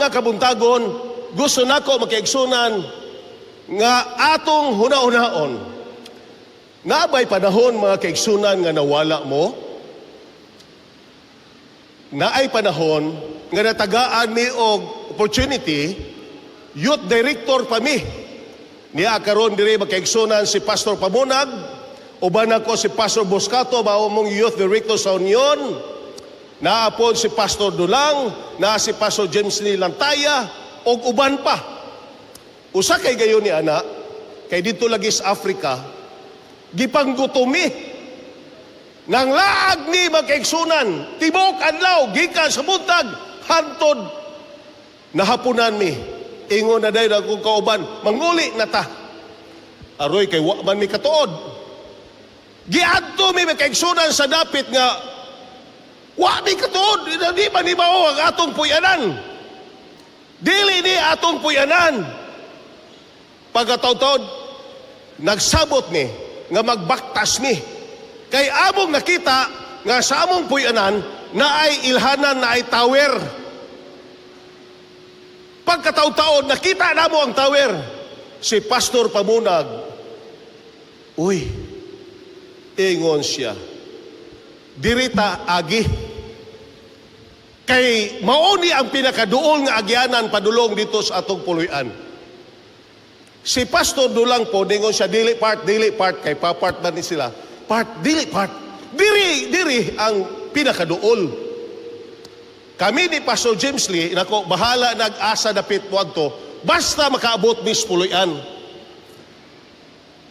Karong nga kabuntagon, gusto nako, makaigsunan, nga atong huna-hunaon. Naa bay panahon, mga kaigsunan, nga nawala mo? Naay panahon nga natagaan mi og opportunity, youth director pa mi. Niya karon diri, makaigsunan, si Pastor Pamunag, uban ako si Pastor Boscato, mao mong youth director sa Union. Naa pod si Pastor Dulang, naa si Pastor James Lee Lantaya, og uban pa. Usa kay gayon ni ana, kay dito lagi sa Africa, gipanggutomi. Nang laag ni, magkaigsunan, tibok adlaw, gikan sa buntag, hantod, nahapunan mi. Ingon na dayon akong kauban, "Manguli na ta. Aroy, kay wa man mi katuod." Giadto mi, magkaigsunan, sa dapit nga wa mi katuod, di ba ni mao ang atong puyanan? Dili ni atong puyanan. Pagkataw-taod, nagsabot ni nga magbaktas mi. Kay among nakita nga sa among puyanan na ay ilhanan, na ay tower. Pagkataw-taod, nakita namo ang tower. Si Pastor Pamunag, "Uy," ingon siya, "dirita agi. Kay mauni ang pinakaduol nga agyanan padulong dito sa atong puluyan." Si Pastor Dulang po, ningon siya, "Dili part, dili part," kay papart man ni sila. "Part, dili part. Diri, diri ang pinakaduol." Kami ni Pastor James Lee, nako, bahala nag-asa dapit mo adto, basta makaabot mis puluyan.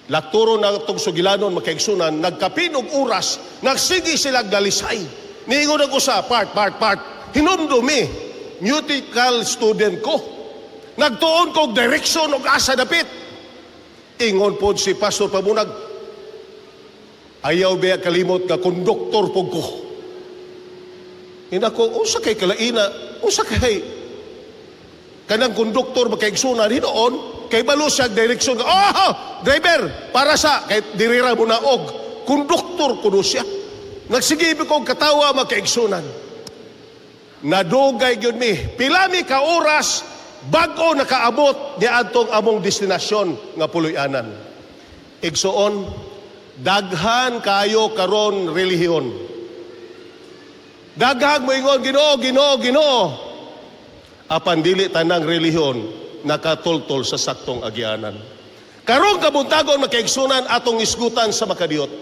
Lakturo na itong sugilanon, makaigsunan, nagkapin og oras, nagsige sila dalisay. Niingon ang usa, "Part, part, part." Hinumdumi, medical student ko. Nagtuon ko og direction og asa dapit. Ingon po si Pastor Pamunag, "Ayaw ba kalimot nga konduktor po ko." Inako, unsa kay kalaina, unsa kay kanang konduktor, makaigsunan, hinoon, kay balo siya direction. "Oh, driver, para sa, kay dirira mo na og, konduktor kuno siya." Nagsige ko katawa, makaigsunan. Nadugay gyud mi. Pila mi ka oras bago nakaabot ni adtong among destinasyon nga puloy-anan. Igsuon, daghan kayo karon relihiyon. Daghang moingon, "Ginoo, Ginoo, Ginoo." Apan dili tanang relihiyon nakatultol sa saktong agyanan. Karong kabuntagon, makaigsunan, atong isgutan sa makadiyot.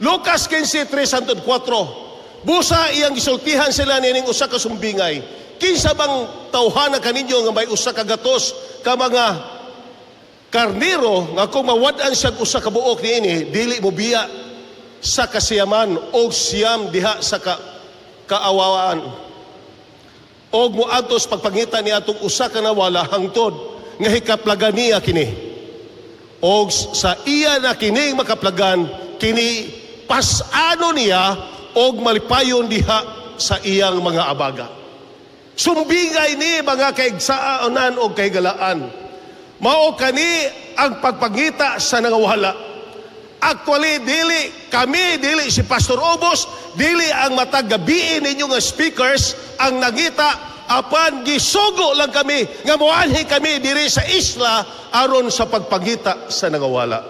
Lucas 15:3 hangtod 4. Busa iyang gisultihan sila nining usa ka sumbingay. "Kinsa bang tawhana kaninyo nga may 100 ka mga karnero nga kung mawad-an siya usa ka buok niini, dili mo biya sa kasiyaman o 90 diha sa kaawaan og moadtos pagpangita ni atong usa ka nawala hangtod nga hikaplagan niya kini? Og sa iya na kining makaplagan kini, pas-ano niya og malipayon diha sa iyang mga abaga." Sumbingay ni, mga kaigsaanan og kahigalaan. Mao kani ang pagpangita sa nangawala. Actually, dili kami, dili si Pastor Obos, dili ang matag gabii ninyo nga speakers ang nangita, apan gisugo lang kami nga moanhi kami diri sa isla aron sa pagpangita sa nangawala.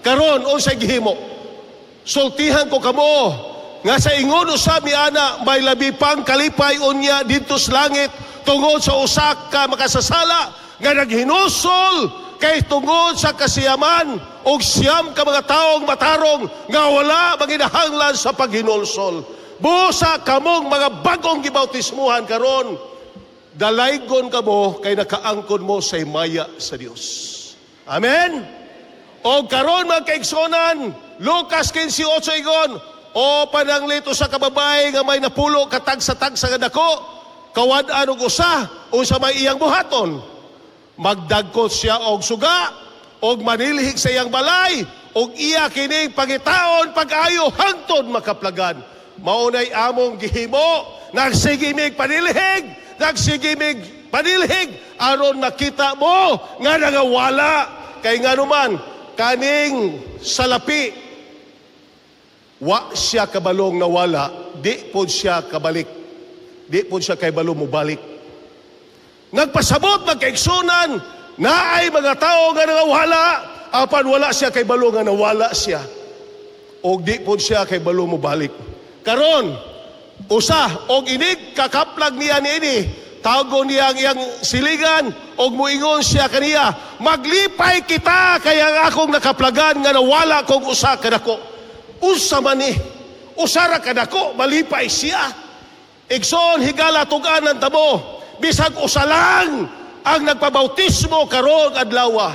Karon, unsay gihimo? Sultihan ko kamo nga sa ingon usab ni ana, may labi pang kalipay unya didto sa langit tungod sa usa ka makasasala nga naghinusol kay tungod sa kasiyaman og 90 ka mga taong matarong nga wala manginahanglan sa paghinulsol. Busa kamong mga bagong gibautismuhan karon, dalaygon kamo kay nakaangkon mo sa himaya sa Dios. Amen. O karon, mga kaigsonan, Lucas 15:8 ingon, "O pananglit usa ka babae nga may 10 ka tagsa-tagsa nga dako, kawad-an og usa, unsa may iyang buhaton? Magdagkot siya og suga, og manilhig sa iyang balay, og iya kining pangitaon pag-ayo hangtod makaplagan." Maunay among gihimo, nagsige mig panilhig, nagsige mig panilhig, aron makita mo nga nangawala. Kay nganuman, kaning salapi, wa siya kabalong nawala, di po siya kabalik. Di po siya kay balo mobalik. Nagpasabot, mga kaigsunan, naay mga tao nga nangawala, apan wala siya kay balo nga nawala siya. Og di pod siya kay balo mo balik. Karon, usa og inig kakaplag niya niini, tago niya ang iyang silingan og muingon siya kaniya, "Maglipay kita kay ang akong nakaplagan nga nawala kong usa ka dako." Unsa man ni? Usa ra ka dako, malipay siya. Igsoon, higala, tug-anan tamo. Bisag usa lang ang nagpabautismo karong adlaw,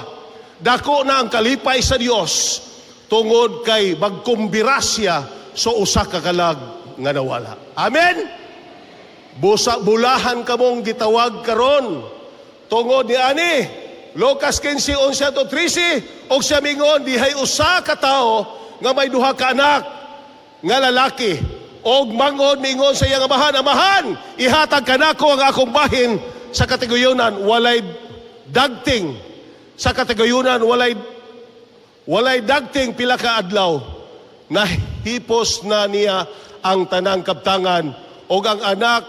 dako na ang kalipay sa Dios tungod kay magkumbira siya sa usa ka kalag nga nawala. Amen. Busa bulahan kamong gitawag karon tungod ni ani Lucas 15:11 to 13, og siya mingon, "Dihay usa ka tawo nga may duha ka anak nga lalaki, og manghod mingon sa iyang amahan, 'Amahan, ihatag kanako ang akong bahin sa katiguyunan.' Walay dagting sa katiguyunan, walay dagting pila ka adlaw, nahipos na niya ang tanang kabtangan, og ang anak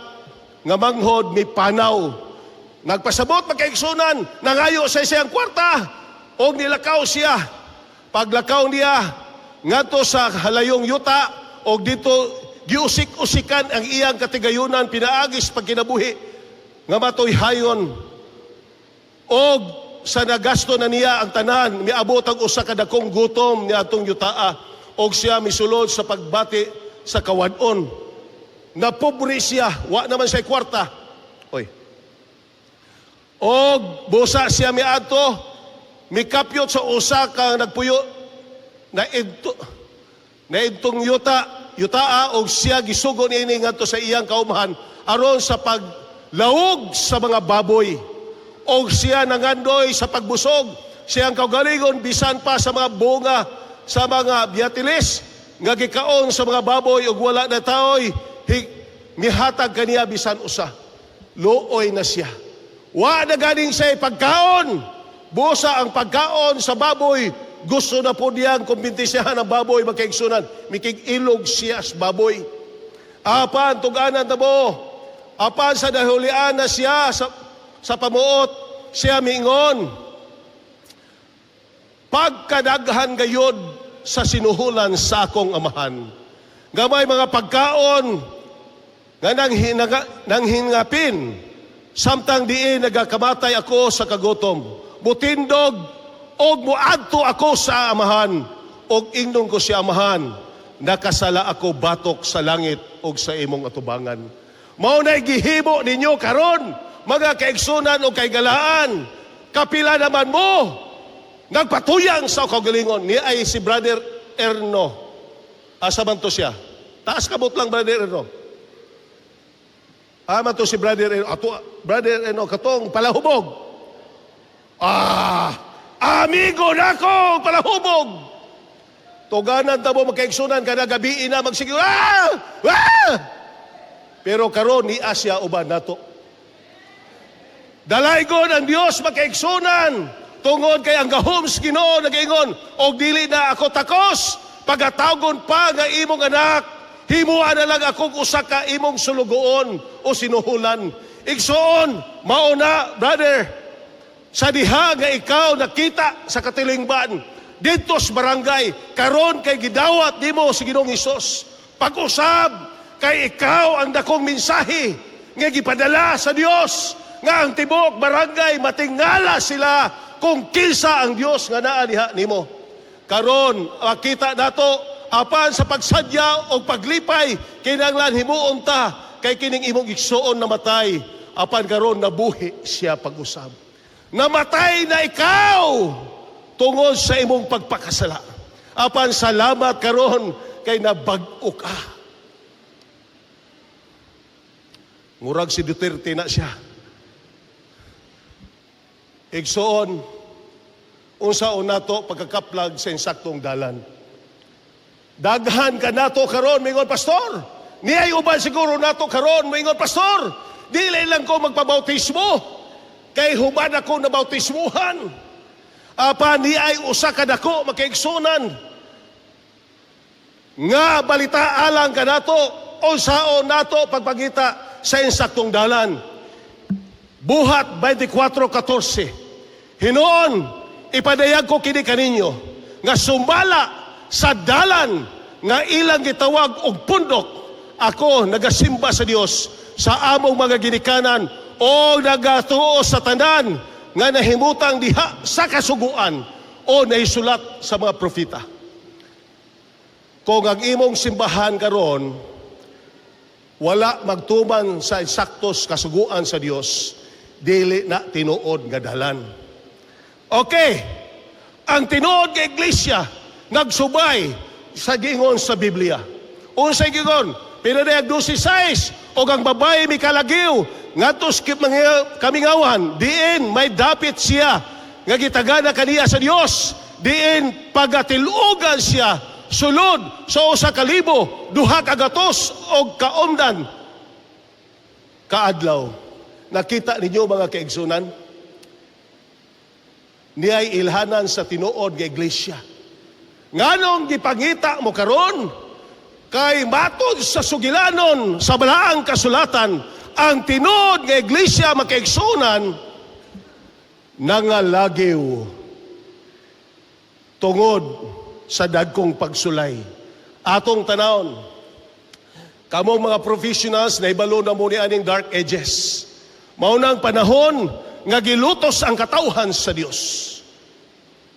nga manghod mipanaw." Nagpasabot, mga kaigsunan, nangayo sa siyang kwarta og nilakaw siya. Paglakaw niya ngadto sa halayong yuta og dito giusik-usikan ang iyang katigayunan pinaagis pagkinabuhi nga matoy hayon. Og sa nagasto na niya ang tanan, miabot ang usa ka dakong gutom ni atong yutaa og siya misulod sa pagbati sa kawad-on. Napobre siya, wa naman siya kwarta. Oy. Og busa siya miadto, mikapyot sa usa ka nagpuyo na idtong yutaa og siya gisugo niini ngadto sa iyang kaumhan aron sa paglawog sa mga baboy. Og siya nangandoy sa pagbusog siyang kaugalingon bisan pa sa mga bunga sa mga byatilis nga gikaon sa mga baboy, ug wala na taoy mihatag kaniya bisan usa. Luoy na siya. Wa na ganing siya pagkaon. Busa ang pagkaon sa baboy, gusto na po niyang kumbintisihan ang baboy, mga kaigsunan. Mikig-ilog siya sa baboy. Apan, tuganan na mo, apan sa nahulian na siya sa pamuot, siya miingon, "Pagkadaghan gayod sa sinuhulan sa akong amahan nga may mga pagkaon nga nanghingapin, samtang diin nagakamatay ako sa kagutom. Mutindog og muadto ako sa amahan og ingnon ko siya, 'Amahan, nakasala ako batok sa langit og sa imong atubangan.'" Mao na gihimo ninyo karon, mga kaigsunan o kaigalaan. Kapila naman mo nagpatuyang sa kaugalingon ni ay si Brother Erno. Asa man to siya? Taas kamot lang, Brother Erno. Ama to si Brother Erno. Ato, Brother Erno, katong palahubog. Ah, amigo nako, palahubog. Tuganan ta mo, mga kaigsunan, kada gabi na magsige. Ah! Ah! Pero karon ni Asya uban nato. Dalaygon ang Dios, mga kaigsunan, tungod kay ang gahom sa Ginoo nagaingon, "Og dili na ako takos pagatawgon pa nga imong anak. Himua na lang akong usa ka imong sulugoon o sinuhulan." Igsoon, mao na, brother, sa diha nga ikaw nakita sa katilingban didto sa barangay, karon kay gidawat nimo si Ginoong Hesus. Pag-usab kay ikaw ang dakong mensahe nga gipadala sa Dios nga ang tibuok barangay matingala sila kung kinsa ang Dios nga naa diha nimo. Karon makita nato, apan sa pagsadya o paglipay, kinahanglan himuon ta kay kining imong igsuon namatay, apan karon nabuhi siya pag-usab. Namatay na ikaw tungod sa imong pagpakasala. Apan salamat karon kay nabag-o ka. Murag si Duterte na siya. Igsoon, unsaon nato pagkakaplag sa insaktong dalan? Daghan ka nato karon mingon, "Pastor, niay uban siguro nato karon mingon, 'Pastor, dili lang ko magpabautismo kay human ako na bautismuhan.'" Apan niay usa ka dako, mga kaigsunan, nga balita alang kanato, unsaon nato pagpangita sa insaktong dalan. Buhat 24:14. Hinuon, ipadayag ko kini kaninyo nga sumala sa dalan nga ilang gitawag og Pundok, ako nagasimba sa Dios sa among mga ginikanan o nagatuo sa tanan nga nahimutang diha sa Kasuguan o nahisulat sa mga propeta. Kung ang imong simbahan karon wala magtuman sa eksaktos kasuguan sa Dios, dili na tinuod nga dalan. Okay. Ang tinuod nga iglesia nagsubay sa giingon sa Biblia. Unsay giingon? Pinadayag 12:6, og ang babae mikalagiw ngadto sa kamingawan, diin may dapit siya nga gitagana kaniya sa Dios, diin pagatilugan siya sulod sa 1200 og kaumdan kaadlaw. Nakita ninyo, mga kaigsunan, niay ilhanan sa tinuod nga iglesia. Nganong gipangita mo karon? Kay matod sa sugilanon sa Balaang Kasulatan, ang tinuod nga iglesia, mga kaigsunan, nangalagiw tungod sa dagkong pagsulay. Atong tanawon, kamong mga professionals, naibalo na mo ni aning Dark Ages. Mao nang panahon nga gilutos ang katawhan sa Dios.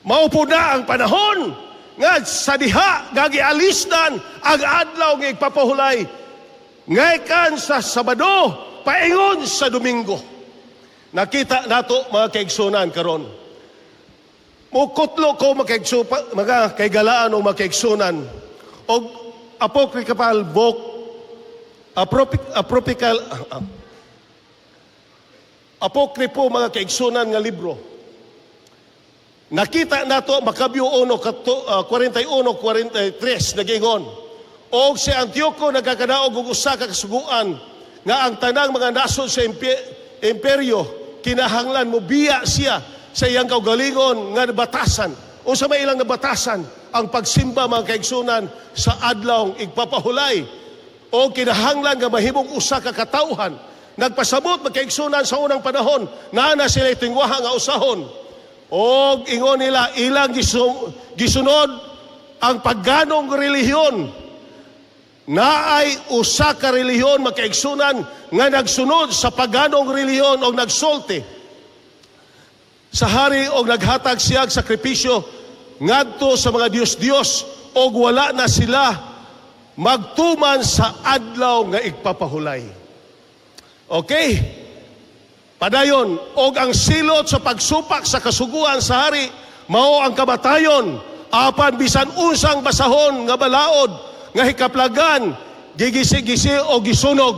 Mao po na ang panahon nga sa diha nga gialisdan ang adlaw nga igpapahulay ngaykan sa Sabado paingon sa Domingo. Nakita nato, mga kaigsunan, karon. Mukutlo ko makaigsupa, mga kaigalaan o mga kaigsunan og apocryphal book, apocryphal, apokripo, mga kaigsunan, nga libro. Nakita nato Makabeo 1, 41, 43, nagingon. Og si Antioco nagkakadaog og usa ka kasuguan nga ang tanang mga nasod sa imperyo kinahanglan mo biya siya sa iyang kaugalingon nga batasan. Unsa may ilang nabatasan? Ang pagsimba, mga kaigsunan, sa adlaw igpapahulay o kinahanglan nga mahimong usa ka katawhan. Nagpasabot, mga kaigsunan, sa unang panahon naa na sila tingwaha nga usahon. Og ingon nila, ilang gisunod ang pagganong relihiyon. Naay usa ka relihiyon, mga kaigsunan, nga nagsunod sa paganong relihiyon og nagsulti sa hari og naghatag siya og sakripisyo ngadto sa mga Diyos-Diyos og wala na sila magtuman sa adlaw nga igpapahulay. Okay? Padayon, og ang silot sa pagsupak sa kasuguan sa hari mao ang kamatayon, apan bisan unsang basahon nga balaod nga hikaplagan, gigisi-gisi o gisunog,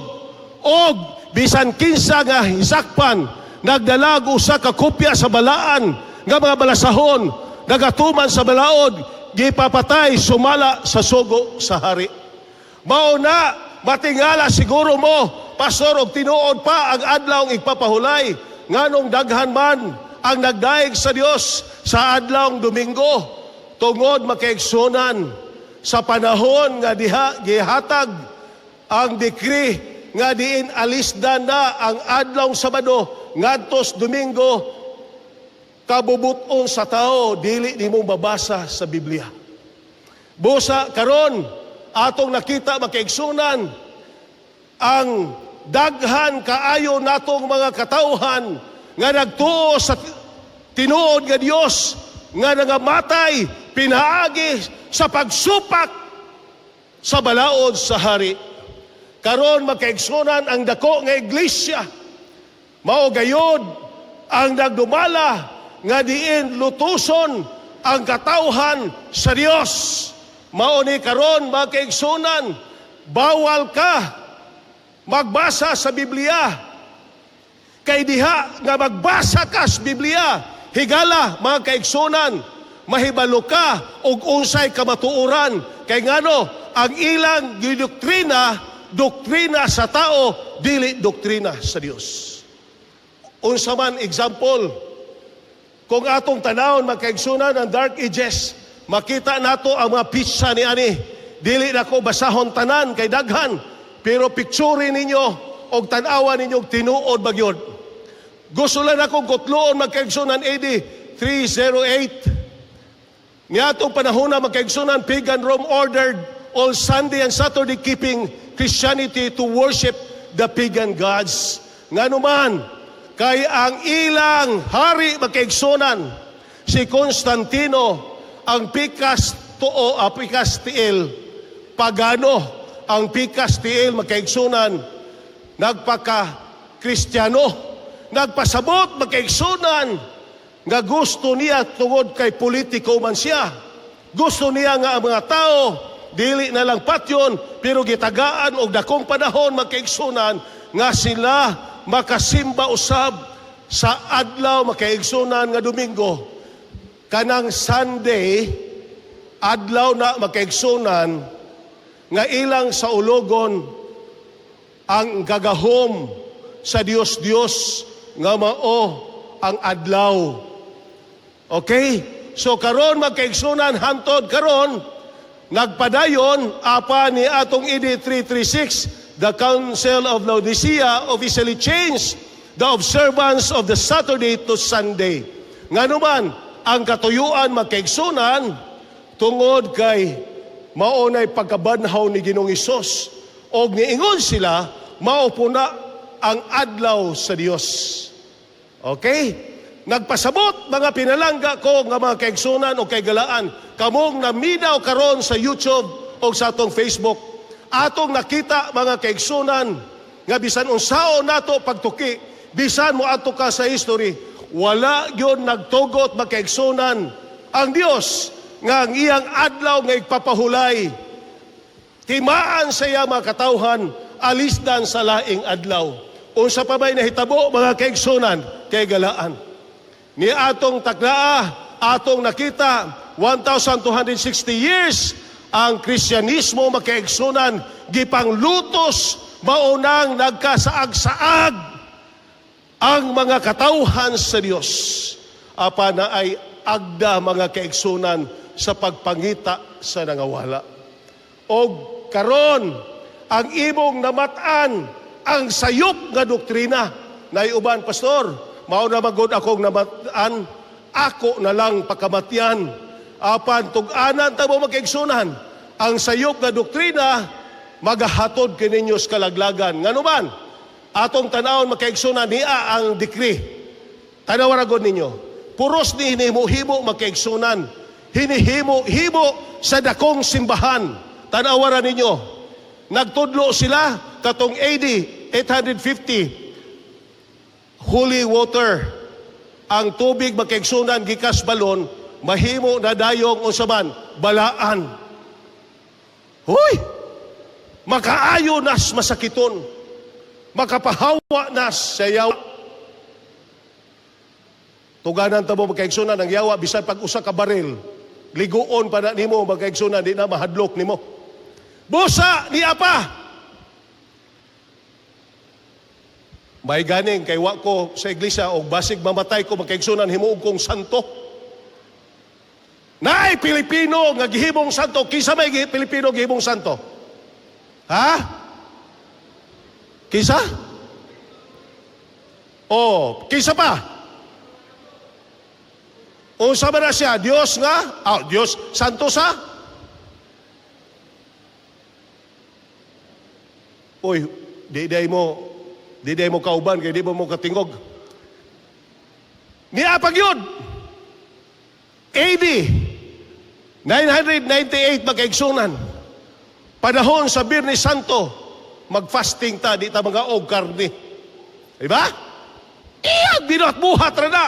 og bisan kinsa nga hisakpan nagdalag usa ka kopya sa balaan nga mga balasahon nagatuman sa balaod, gipapatay sumala sa sugo sa hari. Mao na matingala siguro mo, pastor, og tinuod pa ang adlaw igpapahulay, nganong daghan man ang nagdaig sa Dios sa adlaw Domingo? Tungod, makaigsunan, sa panahon nga diha gihatag ang decree nga diin alisdan na ang adlaw Sabado ngadtos Domingo, kabubuton sa tao dili nimo mabasa sa Biblia. Busa karon atong nakita, makaigsunan, ang daghan kaayo natong mga katawhan nga nagtuo sa tinuod nga Dios nga nangamatay pinaagi sa pagsupak sa balaod sa hari. Karon, makaigsunan, ang dako nga iglesia mao gayod ang nagdumala nga diin lutuson ang katawhan sa Dios. Mao ni karon, mga kaigsunan, bawal ka magbasa sa Biblia. Kay diha nga magbasa ka sa Biblia, higala, mga kaigsunan, mahibalo ka og unsay kamatuoran. Kay ngano, ang ilang gidoktrina, doktrina sa tao, dili doktrina sa Dios. Unsa man example, kung atong tanawon, mga kaigsunan, ang Dark Ages, makita nato ang mga petsa ni ani. Dili na ko basahon tanan kay daghan, pero picture ninyo og tan-awa ninyo og tinuod ba gyud. Gusto lang akong kutloon, magkaigsunan, AD 308. Niatong panahon na, magkaigsunan, pagan Rome ordered all Sunday and Saturday keeping Christianity to worship the pagan gods. Ngano man, kay ang ilang hari, magkaigsunan, si Constantino, ang pikas tuo, ang pikas tiil, pagano, ang pikas tiil, magkaigsunan, nagpaka Kristiyano, nagpasabot, magkaigsunan, nga gusto niya tungod kay politiko man siya. Gusto niya nga ang mga tao dili na lang patyon, pero gitagaan og dakong panahon, magkaigsunan, nga sila makasimba usab sa adlaw, makaigsunan, nga Domingo. Kanang Sunday, adlaw na, makaigsunan, nga ilang saulogon ang gagahom sa Dios Dios nga mao ang adlaw. Okay? So karon, magkaigsunan, hantod karon nagpadayon apa ni atong AD 336, the Council of Laodicea officially changed the observance of the Saturday to Sunday. Ngano man, ang katuyuan, magkaigsunan, tungod kay mao nay pagkabanhaw ni Ginoong Hesus og niingon sila mao po na ang adlaw sa Dios. Okay? Nagpasabot, mga pinalangga ko nga mga kaigsunan o kaigalaan, kamong naminaw karon sa YouTube o sa atong Facebook. Atong nakita, mga kaigsunan, nga bisan unsaon nato pagtuki, bisan mo ato ka sa history, wala gyud nagtugot, magkaigsunan, ang Dios nga ang iyang adlaw nga igpapahulay timaan sa iya mga katawhan alisdan sa laing adlaw. Unsa pa may nahitabo, mga kaigsunan, kay galaan? Ni atong taglaa, atong nakita 1,260 years ang Kristyanismo, makaigsunan, gipanglutos, maunang nagkasaag-saag ang mga katawhan sa Dios. Apa na ay agda, mga kaigsunan, sa pagpangita sa nangawala. Og karon ang imong namat-an ang sayop nga doktrina. Naiuban, "Pastor, mao na magod akong namat-an, ako na lang pakamatyan." Apan tug-anan ta mo, magkaigsunan, ang sayop nga doktrina magahatod kininyo sa kalaglagan. Ngano man, atong tanawon, magkaigsunan, niya ang decree. Tanawa ra gud ninyo. Puros ni hinimo-himo, magkaigsunan. Hinihimo-himo sa dakong simbahan. Tanawa ra ninyo. Nagtudlo sila katong AD 850, holy water. Ang tubig, magkaigsunan, gikas balon, mahimo na dayong unsa man, balaan. Huy! Makaayo nas masakiton. Makapahawa nas sa yawa. Tuganan ta mo, magkaigsunan, ang yawa, bisan pag usa ka baril, liguon pa na nimo, magkaigsunan, di na mahadlok nimo. Busa ni apa. May ganing kay wa ko sa iglesia og basig mamatay ko, magkaigsunan, himuog kong santo. Naay Pilipino nga gihimong santo. Kinsa may Pilipino gihimong santo? Ha? Kinsa? Oh, kinsa pa? Unsa ba na siya? Dios nga? Ah, Dios santo sa? Uy, di day mo kauban kay di mo mo katingog. Niya pag yun. AD 998, magkaigsunan. Panahon sa Biyernes Santo, mag-fasting ta, di ta mga og karne. Diba? Iyag binuhat buhat ra na.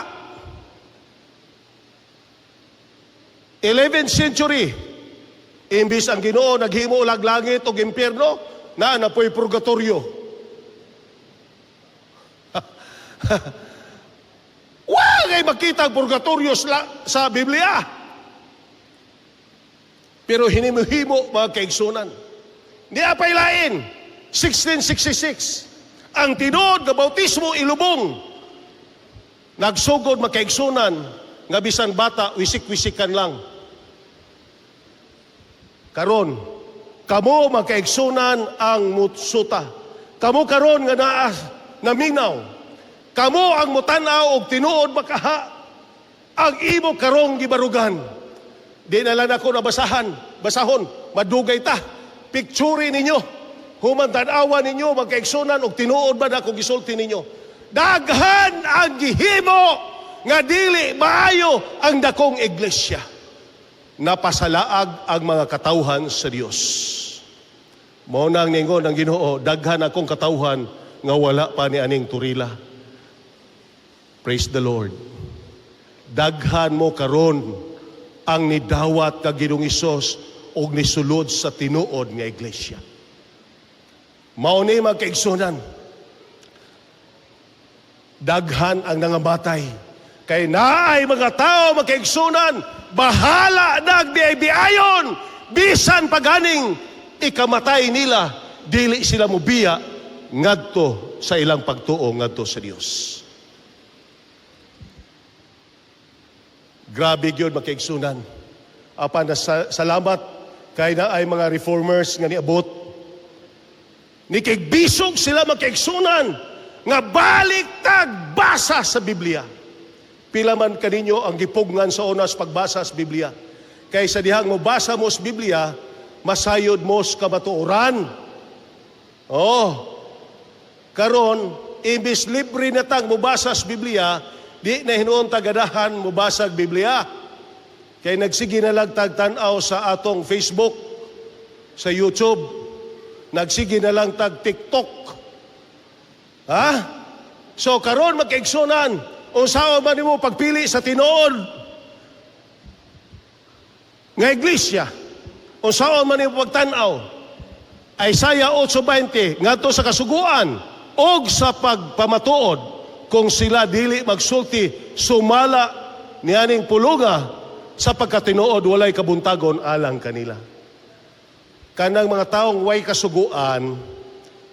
11th century, imbis ang Ginoo naghimo lag langit og impyerno, naa na po'y purgatorio. Wa kay makita ang purgatorio sa Biblia. Pero hinimo-himo, mga kaigsunan. Niya pa'y lain, 1666, ang tinuod nga bautismo ilubong. Nagsugod, makaigsunan, nga bisan bata, wisik-wisikan lang. Karon, kamo, makaigsunan, ang mutsuta. Kamo karon nga naa naminaw. Kamo ang mutan-aw og tinuod makaha ang imo karong gibarugan. Di na lang ako nabasahan, basahon, madugay ta. Picture ninyo. Human tan-awa ninyo, magkaigsunan og tinuod ba na akong gisulti ninyo. Daghan ang gihimo nga dili maayo ang dakong iglesia. Napasalaag ang mga katawhan sa Dios. Mao nang ningon ang Ginoo, daghan akong katawhan nga wala pa ni aning turila. Praise the Lord. Daghan mo karon ang nidawat kag Ginoong Hesus og nisulod sa tinuod nga iglesia. Mao ni, magkaigsunan. Daghan ang nangamatay. Kay naay mga tao, magkaigsunan, bahala nagbiay-biayon, bisan paganing ikamatay nila, dili sila mubiya ngadto sa ilang pagtuo ngadto sa Dios. Grabe gyud, magkaigsunan. Apan salamat kay naay mga reformers nga niabot. Nikigbisog sila, magkaigsunan, nga balik tag basa sa Biblia. Pila man kaninyo ang gipugngan sa onas pagbasa sa Biblia? Kay sa dihang mo basa mo sa Biblia, masayod mo sa kamatuoran. Oh. Karon, imbis libre na tag mobasa sa Biblia, di na hinuon tagadahan mobasa og Biblia. Kay nagsige na lang tag tan-aw sa atong Facebook, sa YouTube, nagsige na lang tag TikTok. Ha? So karon, magkaigsunan, unsaon man nimo pagpili sa tinuod nga iglesia? Unsaon man nimo pagtan-aw? Isaiah 8:20, ngadto sa kasuguan og sa pagpamatuod, kung sila dili magsulti sumala nianing pulunga, sa pagkatinuod walay kabuntagon alang kanila. Kanang mga taong way kasuguan,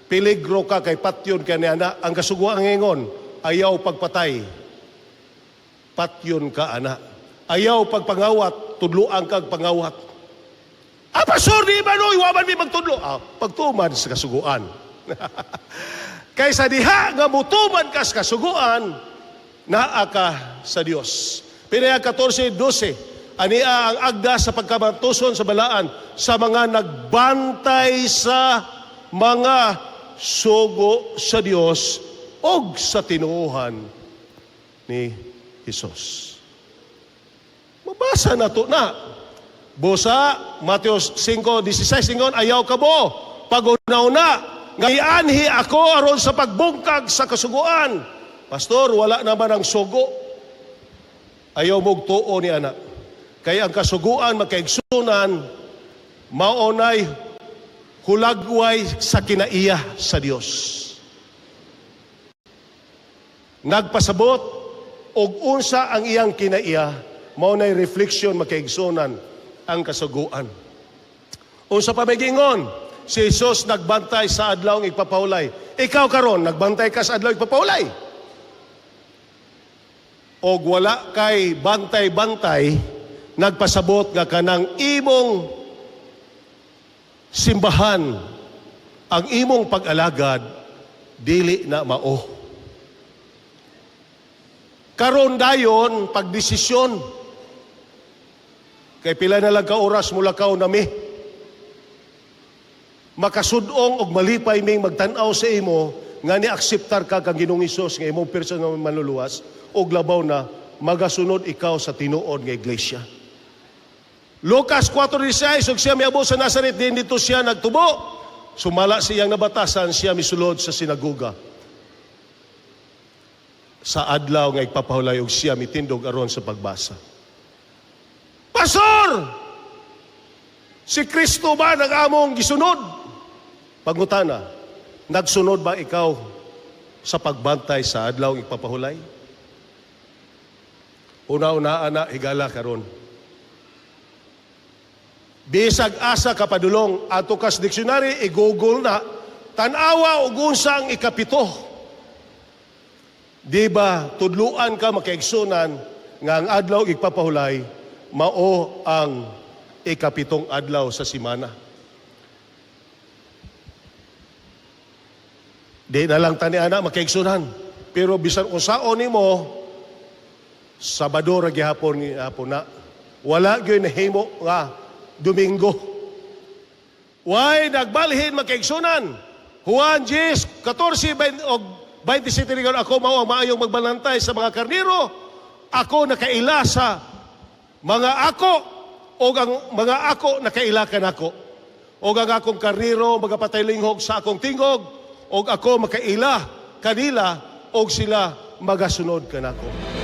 peligro ka kay patyon ka niana. Ang kasuguan ngingon, ayaw pagpatay. Patyon ka ana. Ayaw pagpangawat, tudluan kag pangawat. Ah, pastor, di ba noy, wa man mi magtudlo. Ah, pagtuman sa kasuguan. Kaysa diha nga mutuman ka sa kasuguan, naa ka sa Dios. Pinaya 14:12, ania ang agda sa pagkamantuson sa balaan sa mga nagbantay sa mga sugo sa Dios og sa tinuohan ni Hesus. Mabasa na to na. Busa, Mateo 5:16, ingon, ayaw ka mo, pag-una-una, nga ianhi ako aron sa pagbungkag sa kasuguan. Pastor, wala naman ang sugo. Ayaw mong tuo ni anak. Kaya ang kasuguan, magkaigsunan, maonay hulagway sa kinaiya sa Dios. Nagpasabot og unsa ang iyang kinaiya, mao nay reflection, magkaigsunan, ang kasuguan. Unsa pa may giingon? Si Jesus nagbantay sa adlaw igpapahulay. Ikaw karon nagbantay ka sa adlaw igpapahulay? Og wala kay bantay-bantay, nagpasabot nga kanang imong simbahan, ang imong pag-alagad, dili na mao. Karon dayon pagdesisyon. Kay pila na lang ka oras mulakaw nami. Makasudong og malipay ming magtan-aw sa imo nga ni-akseptar ka kang Ginoong Hesus nga imong personal manluluwas og labaw na magasunod ikaw sa tinuod nga iglesia. Lucas 4:16, ug siya miabot sa Nazaret, din dito siya nagtubo. Sumala siyang nabatasan, siya misulod sa sinagoga sa adlaw nga igpapahulay ug siya mitindog aron sa pagbasa. Pastor! Si Kristo ba nag among gisunod? Pangutana, nagsunod ba ikaw sa pagbantay sa adlaw igpapahulay? Una-una ana, higala karon. Bisag asa ka padulong, ato kas dictionary, i-Google na, tan-awa og unsa ang ikapito. Di ba tudluan ka, makaigsunan, nga ang adlaw igpapahulay mao ang ikapitong adlaw sa simana? Di na lang tani ana, makaigsunan. Pero bisan unsaon nimo, Sabado ra gihapon ni hapon na. Wala gyud nahimo nga Domingo. Way nagbalhin, mga kaigsunan? Juan 10, 14 og 27 niingon, "Ako mao ang maayong magbalantay sa mga karnero. Ako nakaila sa mga ako og ang mga ako nakaila kanako. Og ang akong karnero magapatay linghog sa akong tingog og ako makaila kanila og sila magasunod kanako."